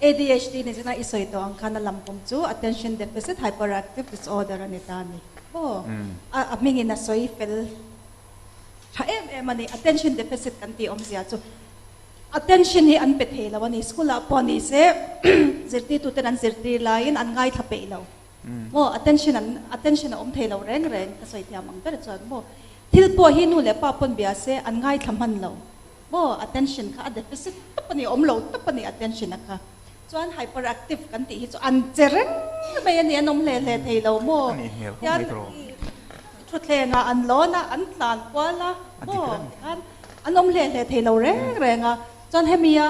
ADHD ni zina i sawi tawh ang khan a lam pum chu attention deficit hyperactive disorder a ni ta a ni maw? A hmingin a sawi fel tha em em a ni. Attention deficit kan tih awmzia chu attention hi an pe thei lo a ni. School ah pawh ni se zirtirtuten an zirtir laiin an ngaithla peih lo maw? Attention an attention a awm thei lo reng reng ka sawi thiam ang ber chuan maw? Thil pawh hi nu leh pa pawn bia se an ngaithla hman lo. Maw attention kha a deficit tawp a ni, awm lo tawp a ni attention a kha. Chuan hyperactive kan tih hi chu an che reng mai a ni, an awm hle hle thei lo maw? Hian thutthleng ah an lawn a, an tlan kual a maw? Tikhan an awm hle hle thei lo reng reng a. Chuan hemi a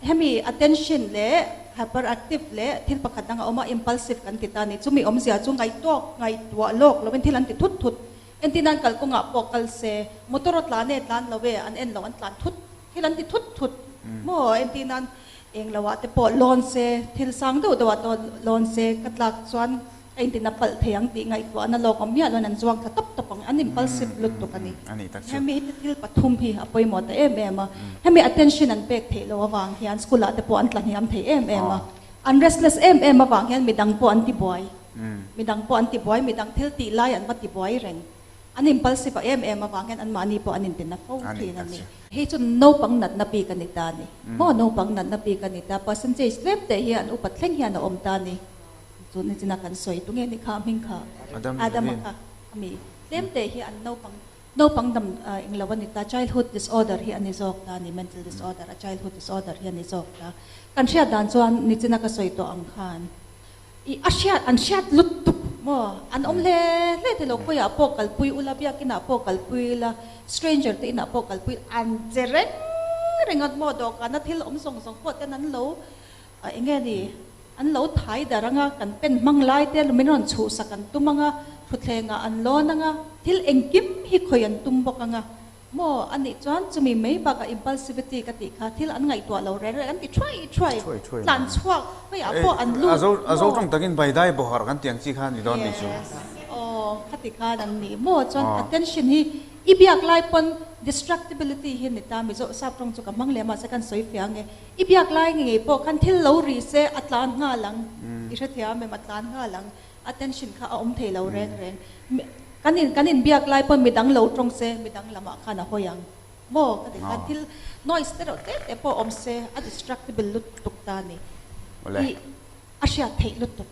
hemi attention leh hyperactive leh thil pakhat dang a awm a, impulsive kan ti ta a ni. Chumi awmzia chu ngaihtuak ngaihtuah lawk lovin thil an ti thut thut. Entin an kal kawngah pawh kal se, motor a tlan e tlan lo e, an en lo an tlan thut, thil an ti thut thut maw? Entin an eng lo ah te pawh lawn se, thil sang deuh deuh ah te lawn se, ka tlak chuan a intin a palh thei ang tih ngaihtuahna lawk awm miah loin an zuang thla tawp tawp ang, an impulsive lutuk a ni. Hemi hi thil pathum hi a pawimawh ta em em a, hemi attention an pek theih loh avang hian school ah te pawh an tla hniam thei em em a, an restless em em avang hian midang pawh an ti buai. Midang pawh an ti buai, midang thil tih lai an va ti buai reng. An impulsive a em em avang hian anmahni pawh an inti na fo thin a ni. Hei chu naupang natna bik a ni ta a ni. Maw naupang natna bik a ni ta. Percentage tlem teh hi an upat thleng hian a awm ta a ni. Chu nichina kan sawi tunge ni kha hming kha? Adama kha a mi. Tlem teh hi an naupang naupang dam englo a ni ta. Childhood disorder hi a ni zawk ta a ni. Mental disorder a childhood disorder hi a ni zawk ta. Kan hriat dan chuan nichina ka sawi tawh ang khan. I a hriat an hriat lutuk maw? An awm hle hle thei lo, khawiah pawh kalpui ula, biakinah pawh kalpui ila, stranger te inah pawh kalpui ila, an che reng reng a maw? Dawhkana thil awm zawng zawng pawh ten an lo eng nge ni, an lo thai dar anga, kan pen hmang lai te min rawn chhuhsak an tum anga, thutthlengah an lawn anga, thil engkim hi khawi an tum bawk anga. Maw? A nih chuan chumi mai bakah impulsivity ka tih kha thil an ngaihtuah lo reng reng an ti thuai thuai, tlan chhuak hmeiah pawh an lut maw? A zo tawng takin baidai bawhar kan tih ang chi kha a ni dawn ni chu. Yes, aw khati khan an ni maw? Chuan attention hi i biak lai pawn distractibility hi ni ta Mizo sap tawng chu ka hmang leh mahse kan sawi fiah ange. I biak lai ngei pawh khan thil lo ri se a tlan nghal ang, i hrethiam em? A tlan nghal ang. Attention kha a awm thei lo reng reng. Kan in kan inbiak lai pawn midang lo tawng se midang lamah khan a hawi ang maw ka ti khan thil noise te reuh te te pawh awm se a distractible lutuk ta a ni. I a hriat theih lutuk.